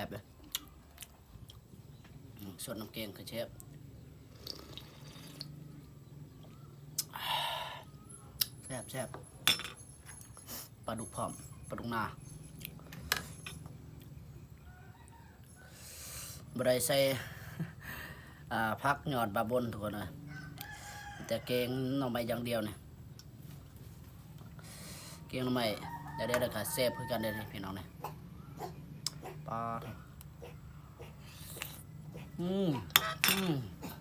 ບເດ້ ອືມ ສົດນ້ຳແກງກໍແຊບ ແຊບໆ ປາດຸກພ້ອມ ປາດຸກນາ ບໍ່ໄດ້ໃສ່ ອ່າ ຜັກ ຍອດບາບົນ ທຸກຄົນເອີຍ ມີແຕ່ແກງໜໍ່ໄມ້ຢ່າງດຽວນີ້ ແກງໜໍ່ໄມ້ຢ່າງດຽວ ແລ້ວກໍແຊບຄືກັນເດ້ພີ່ນ້ອງເດ້ ປາດ ອືມ ອືມ.